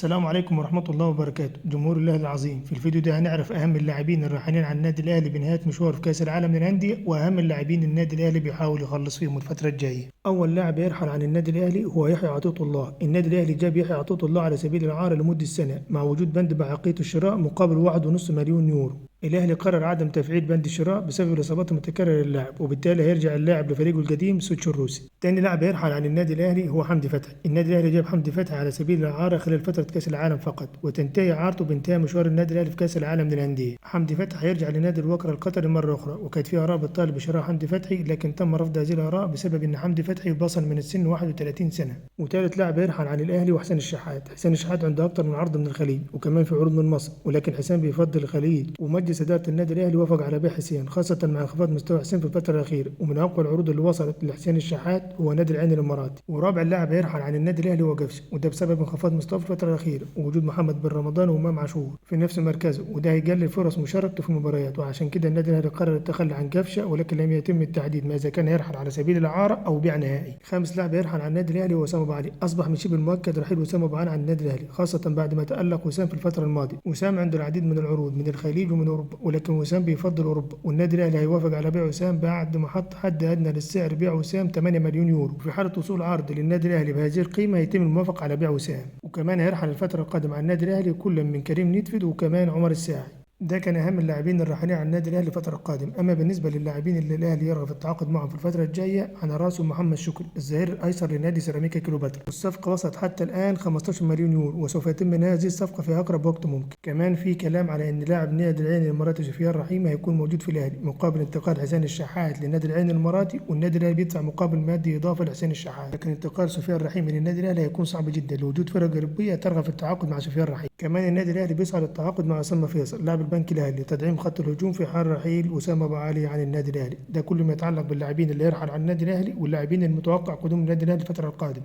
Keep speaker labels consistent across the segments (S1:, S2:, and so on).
S1: السلام عليكم ورحمة الله وبركاته. جمهور الأهلي العظيم، في الفيديو ده هنعرف أهم اللاعبين الراحلين عن النادي الأهلي بنهاية مشواره في كأس العالم للأندية، وأهم اللاعبين النادي الأهلي بيحاول يخلص فيهم الفترة الجاية. أول لاعب يرحل عن النادي الأهلي هو يحيى عطية الله. النادي الأهلي جاب يحيى عطية الله على سبيل الإعارة لمدة سنة مع وجود بند بحقية الشراء مقابل 1.5 مليون يورو. الأهلي قرر عدم تفعيل بند الشراء بسبب الإصابات المتكررة للاعب، وبالتالي هيرجع اللاعب لفريقه القديم سوتشي الروسي. تاني لاعب يرحل عن النادي الأهلي هو حمدي فتحي. النادي الأهلي جاب حمدي فتحي على سبيل الإعارة خلال فترة كأس العالم فقط، وتنتهي إعارته بانتهاء مشوار النادي الأهلي في كأس العالم للأندية. حمدي فتحي هيرجع لنادي الوكرة القطري مرة أخرى، وكانت فيها آراء بالطالب بشراء حمدي فتحي، لكن تم رفض هذه الآراء بسبب إن حمدي فتحي وصل من السن 31 سنة. وثالث لاعب يرحل عن الأهلي وحسين الشحات. حسين الشحات عنده أكتر من عرض من الخليج، وكمان في عروض من مصر، ولكن حسين بيفضل الخليج، ومجلس إدارة النادي الأهلي وافق على بيع حسين، خاصة مع انخفاض مستوى حسين في الفترة الأخيرة. ومن أقوى العروض اللي وصلت لحسين الشحات هو نادي العين الإماراتي. ورابع لاعب يرحل عن النادي الأهلي هو قفشه، وده بسبب انخفاض مستواه في الفترة الأخيرة ووجود محمد بن رمضان وإمام عاشور في نفس مركزه، وده هيقلل فرص مشاركته في المباريات، وعشان كده النادي الأهلي قرر التخلي عن قفشه، ولكن لم يتم التحديد ما إذا كان يرحل على سبيل الإعارة أو بيع نهائي. خامس لاعب يرحل عن النادي الأهلي هو وسام أبو علي. أصبح من شبه المؤكد رحيل وسام أبو علي عن النادي الأهلي، خاصة بعد ما تألق وسام في الفترة الماضية. وسام عنده العديد من العروض من الخليج ومن أوروبا، ولكن وسام بيفضل أوروبا، والنادي الأهلي هيوافق على بيع وسام بعد ما حط حد أدنى للسعر بيع وسام 8 مليون يورو. وفي حالة وصول عرض للنادي الأهلي بهذه القيمة هيتم الموافقة على بيع وسام. وكمان هيرحل الفترة القادمة عن النادي الأهلي كل من كريم نيدفيد وكمان عمر الساعي. ده كان أهم اللاعبين الراحلين عن النادي الأهلي الفترة القادمة. أما بالنسبة للاعبين اللي الأهلي يرغب في التعاقد معهم في الفترة الجاية، على رأسه محمد شكري الظهير الأيسر لنادي سيراميكا كليوباترا، والصفقة وصلت حتى الآن 15 مليون يورو، وسوف يتم إنهاء هذه الصفقة في أقرب وقت ممكن. كمان في كلام على إن لاعب نادي العين الإماراتي سفيان رحيم هيكون موجود في الأهلي مقابل انتقال حسين الشحات لنادي العين الإماراتي، والنادي الأهلي بيدفع مقابل مادي إضافة لحسين الشحات. لكن انتقال سفيان رحيم للنادي الأهلي هيكون صعب جدا لوجود فرق أوروبية ترغب في التعاقد مع سفيان رحيم. كمان النادي الأهلي بيسعى للتعاقد مع أسامة فيصل لاعب البنك الأهلي لتدعيم خط الهجوم في حال رحيل وسام أبو علي عن النادي الأهلي. ده كل ما يتعلق باللاعبين اللي يرحل عن النادي الأهلي واللاعبين المتوقع قدوم النادي الأهلي الفترة القادمة.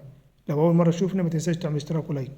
S1: لو أول مرة تشوفنا ما تنساش تعمل اشتراك ولايك.